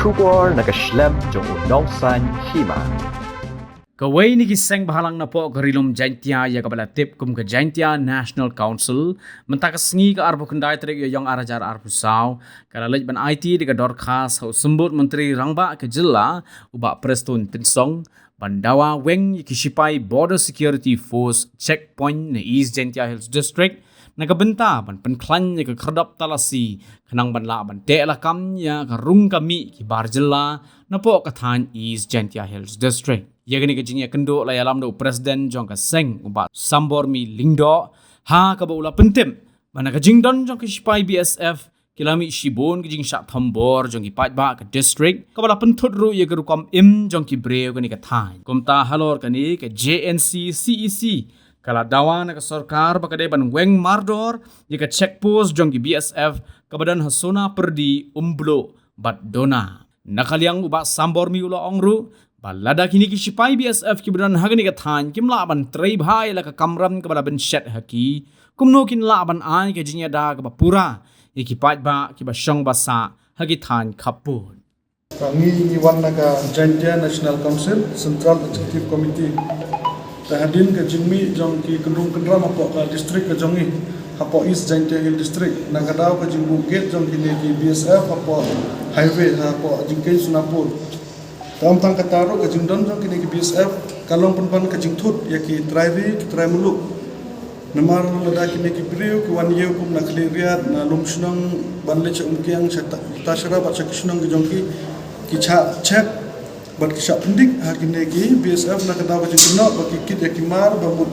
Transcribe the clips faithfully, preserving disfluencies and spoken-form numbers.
Khubor na ka shlem jong u nongsaiñ hima. Kawei na ki seng bhalang napoh ka Ri Lum Jaintia ïa kaba la tip kum ka Jaintia National Council, mynta ka sngi ka arphew khyndai tarik Ïaiong ar hajar arphew saw, ka la leit ban aiti da ka dorkhas ha u Symbud Myntri Rangbah ka Jylla, u Bah Prestone Tynsong, ban dawa weng ïa ki shipai Border Security Force checkpoint na East Jaintia Hills District, na ka bynta ban pynkhlaiñ ïa ka khyrdop talasi, khnang ban lah ban teh lakam ïa ka rung ka mih ki bar jylla napoh ka thaiñ East Jaintia Hills District. Ïa kane ka jingïakynduh la ïalam da u President jong ka seng, u Bah Sambormi Lyngdoh, ha kaba u la pyntip ba na ka jingdon jong ki shipai B S F, ki la mih shibun ki jingshah thombor jong ki paidbah ka district, kaba la pynthut ruh ïa ka rukom im jong ki briew kane ka thaiñ. Kumta halor kane, ka J N C C E C ka la dawa na ka sorkar ba ka dei ban weng mardor ïa ka checkpost jong ki B S F kaba don ha Sonapyrdi, Umbluh bad Dona. Na ka liang u Bah Sambormi u la ong ruh ba lada kine ki shipai B S F kiba don ha kane ka thaiñ kim lah ban trei bha ïa la ka kamram kaba la bynshet ha ki, kumno kin lah ban ai ka jingïada kaba pura ïa ki paidbah kiba shong ba sah ha ki thaiñ khappud. Ka ngi ngi wan na ka Jaintia National Council Central Executive Committee. Te hadien ka jingmih jong ki kyndrum kyndram hapoh ka district ka jong ngi, hapoh East Jaintia Hill District, na ka daw ka jingbuh gate jong kine ki B S F hapoh highway, hapoh jingkieñ Sonapur. Te ym tang kata ruh, ka jingdon jong kine ki B S F ka long pynban ka jingthut ïa ki trai ri, ki trai muluk. Namar lada kine ki briew ki wan ïew kum na khlieh riat, na lum shnong, ban leit sha Umkiang, sha Ta-, Tashara bad sha ki shnong ki jong ki, ki shah check bad ki shah pyndik ha kine ki B S F na ka daw ka jingkynnoh ba ki kit ïa ki mar ba mut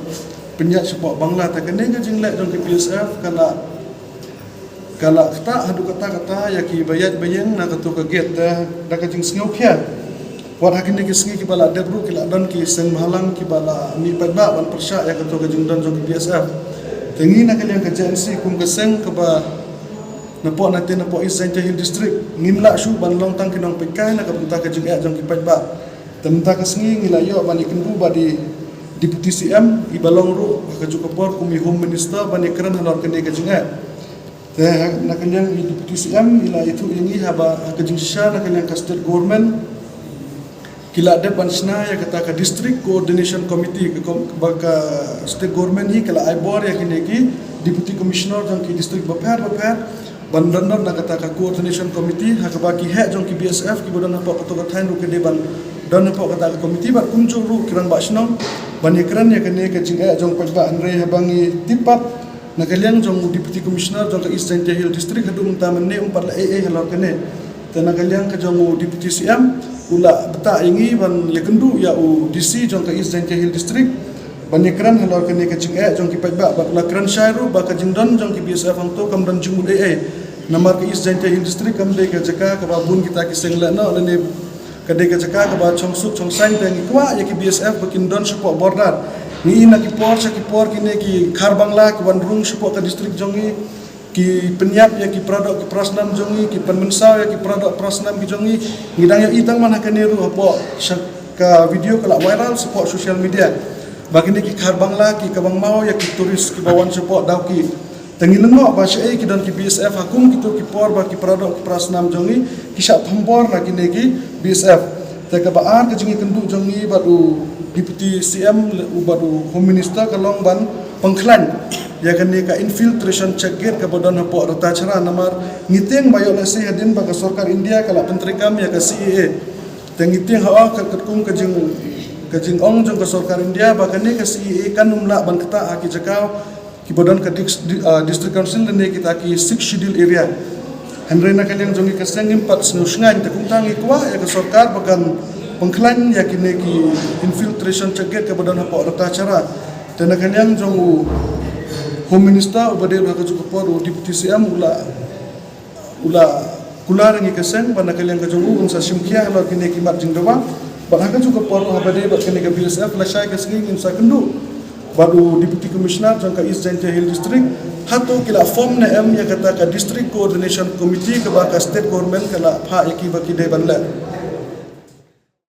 pynïaid shapoh Bangla. Te kane ka jingleh jong ki B S F ka la, ka la ktah haduh katta katta ïa ki ba ïaid ba ïeng na kato ka gate. Te da ka jingsngewkhia, wat ha kine ki sngi kiba la dep ruh ki la don ki seng bhalang kiba la mih paidbah ban pyrshah ïa kato ka jingdon jong ki B S F. Te ngi na ka liang ka J N C kum ka seng kaba napoh, nate napoh East Jaintia Hill District, ngim lah shuh ban long tang ki nongpeitkai na ka bynta ka jingeh jong ki paidbah. Te mynta ka sngi ngi la ïoh ban ïakynduh bad i Deputy C M, iba long ruh ha kajuh ka por kum i Home Minister, ban ïakren halor kane ka jingeh. Te na ka liang i Deputy C M i la ïathuh ïa ngi haba ha ka jingshisha na ka liang ka State Government ki la dep ban shna ïa kata ka District Coordination Committee, ka kom-, ba ka State Government hi ka la ai bor ïa kine ki Deputy Commissioner jong ki district bapher bapher ban don don na kata ka Coordination Committee, ha kaba ki heh jong ki B S F kiba don hapoh kato ka thaiñ ruh ki dei ban don hapoh kata ka committee, bad kumjuh ruh ki rangbah shnong, ban ïakren ïa kane ka jingeh jong paidbah. Hynrei haba ngi tip pat na ka liang jong u Deputy Commissioner jong ka East Jaintia Hill District, haduh mynta mynne um pat la ei ei halor kane. Te na ka liang ka jong u Deputy C M u la btah ïa ngi ban ïakynduh ïa u D C jong ka East Jaintia Hill District ban ïakren halor kane ka jingeh jong ki paidbah, bad u la kren shai ruh ba ka jingdon jong ki B S F hangto kam don jingmut ei ei. Namar ka East Jaintia Hill District kam dei ka jaka kaba bun kita ki seng lehnoh, lane ka dei ka jaka kaba chong suk chong saiñ. Te ngi kwah ïa ki B S F ba kin don shapoh border. Ngi i na ki por sha ki por kine ki Khar Bangla ki wan rung shapoh ka district jong ngi, ki pynïap ïa ki paradoh ki parasnam jong ngi, ki pynmynsaw ïa ki paradoh parasnam ki jong ngi. Ngi dang ïohi tang man ha kane ruh hapoh sha ka video ka la viral shapoh social media ba kine ki Khar Bangla ki ka bang maw ïa ki tourist kiba wan shapoh Dawki. Te ngi lyngngoh ba shaei ki don ki B S F ha kum kito ki por ba ki paradoh ki parasnam jong ngi ki shah thombor na kine ki B S F. Te kaba ar ka jingïakynduh jong ngi bad u Deputy C M u bad u Home Minister ka long ban pynkhlaiñ ïa kane ka infiltration check gate kaba don hapoh Ratacherra. Namar ngi tieng ba ïoh lehse hadien ba ka sorkar India ka la pyntreikam ïa ka C A A. Te ngi tieng ha ka katkum ka jing, ka jingong jong ka sorkar India ba kane ka C A A kan ym lah ban ktah ha ki jaka kiba don ka dis-, di-, ah, District Council lane kita ki Sixth Schedule area. Hynrei na ka liang jong ngi ka seng ngim pat sngew shngaiñ, te kumta ngi kwah ïa ka sorkar ba kan pynkhlaiñ ïa kine ki infiltration check gate kaba don hapoh Ratacherra. Te na ka liang jong u Home Minister uba dei ruh ha kajuh ka por u Deputy C M u la u la kular ïa ngi ka seng ba na ka liang ka jong u un sa shim khia halor kine ki mat jingdawa. Bad ha kajuh ka por ruh haba dei bad kane ka B S F, lashai ka sngi ngin sa kynduh bad u Deputy Commissioner jong ka East Jaintia Hill District. Hato ki la form ne em ïa kata ka District Coordination Committee kaba ka State Government ka la phah ïa ki ba ki dei ban leh.